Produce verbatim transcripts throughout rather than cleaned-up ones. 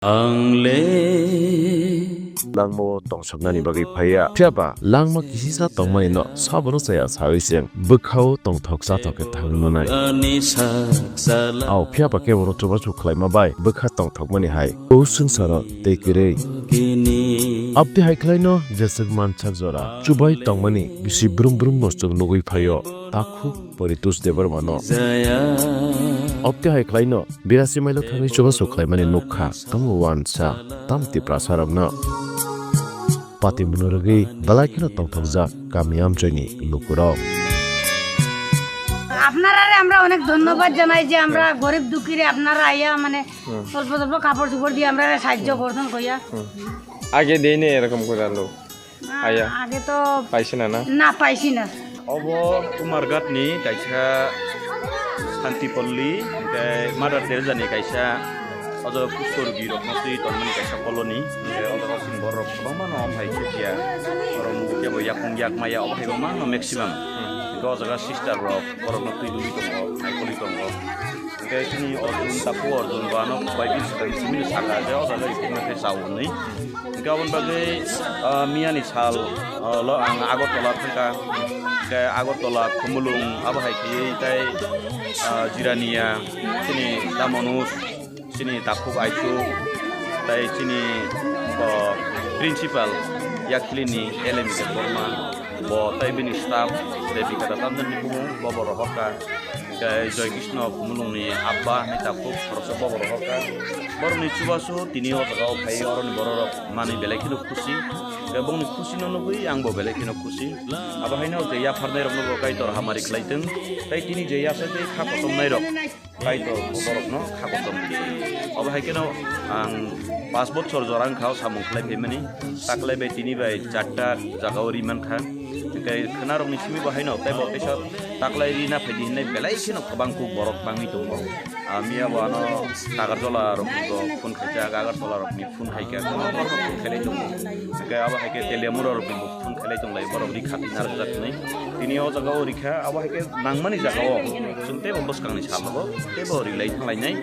Ang le langmao tongsoknani bagwi phaiya. Phiya ba langma kisisa tongmani no sabono chaya sawi chwng bwkhao tongthok chathok khe thangwi manai. Ani sak sala Ao phiya ba kebono chubachu khlaima bai bwkha tongthokmani hai o swngcharo tei kwrwi. Gini. Abte hai khlaino jeswk mansak jora chubai tongmani bisi brum brum no chwng nugwi phaio. Takhuk Poritos Debbarmano. Jaya. Abte hai khlaino Birasi mailo thangwi chubachu khlaimani nukha, tamo wansa, tam Tiprasarokno. Pati mwnwi rwgwi belai kheno tongthokjak kami amchoini lukurok. আপনারারে আমরা অনেক ধন্যবাদ জানাই যে আমরা গরিব দুঃখীরে আপনারা আইয়া মানে অল্প স্বল্প কাপড় চোপড় দিয়ে আমরা সাহায্য করছেন কইয়া। আগে দেই না এরকম করে আলু। না, আয়া। আগে তো পাইছি না, না? না, পাইছি না। Obo Kumarghat ni kaisa Santipalli, hingke Mother Teresa ni kaisa, ojo kustogi rok no twi tongmani kaisa colony, hingke ojo chini borok kwbangma no omo hai chukya, borok nugo kebo yakung yak maya, obo hai bo mano maximum. Hingke o jaga sister rok, borok no twi rwui tongo, hai koli tongo. Hingke chini Arjun, takhuk Arjun bo ano bai bini swkang simi saka je o jaga ipung khe chao hwnwi. Hingke aboni bagwi, ah, miyani sal, ah, lo ang Agartala thangkha. Hingke Agartala, Khumulwng, abo hai khe tei, ah, Jirania, chini Damonus, chini takhuk Aichu, tei chini bo principal Yakhilini L M Debbarma, bo tei bini staff Devika Datanjani bumung, bo bo rohorkha. Hingke Joy Krishna Khumulwngni abba hinwi takhuk khoroksa bobo rohorkha. Borokni chubachu tini o jaga o phai oroni bororok manwi belai kheno khusi. Hingke bongni khusino nugwi angbo belai kheno khusi. Abo haino je yapharnairokno bo Kaitor hamari khlaitwng. Tei tini je yachagwi kha kotomnairok Kaitor bo borokno kha kotom khlaitwng. Obo hai kheno ang pash bochor jora wngkha o samung khlai phaimani. Taklai bai tini bai charta jaga o ri mankha. Hingke khwnarokni simi bo haino tei bo teisa taklai rina phaidi hinwi belai kheno kwbang kuk borok bangwi tongo. Ah, miya bo ano Agartala rokni bo phone khaijak, Agartala rokni phone khaikha, kwbang borok phone khailai tongo. Hingke abo hai khe Teliamura rokni bo phone khailai tonglai, borok ri khati narwkjak hinwi. Tini o jaga o rikha, abo hai khe nangmani jaga o chwng teibo bwskangni sal o teibo rilai thanglainai.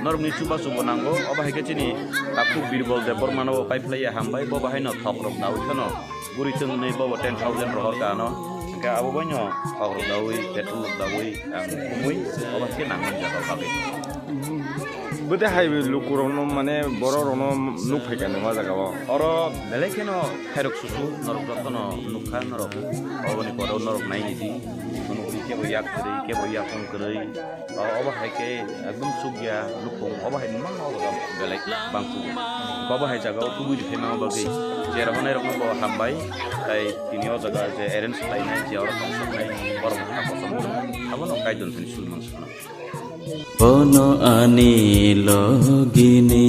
Norokni chubachu bo nango, abo hai khe chini takhuk Birbal Debbarmano bo paiphlaiya hambai, bo bahaino thok rok dawi phano. Guri chwng hwnwi bobo ten thousand rohor ka ano. Hwnkhe abo baino thok rok dawi, petrol rok dawi ang kumui, obo khe nangmani jaga o bagwi. Bwtwi hai lukurokno, mane, bororokno nuk phai kha nangma jaga o. Oro belai kheno khairok susu norok jotono nukha norok. Oboni pore norok naini di. Phunukdi kebo yak kwrwi, kebo yakung kwrwi. O, obo hai khe ekdom chukya nukhung, obo hai mangma obo belai bangkuk. Obo hai jaga o kubui rwphai mangma bagwi je rohornai rokno bo hambai, tai tini o jaga je arrange khlainai, je oro tongsoknai, borok kha kosom abono kaitor thani sulmang sukno. Bono ani logini.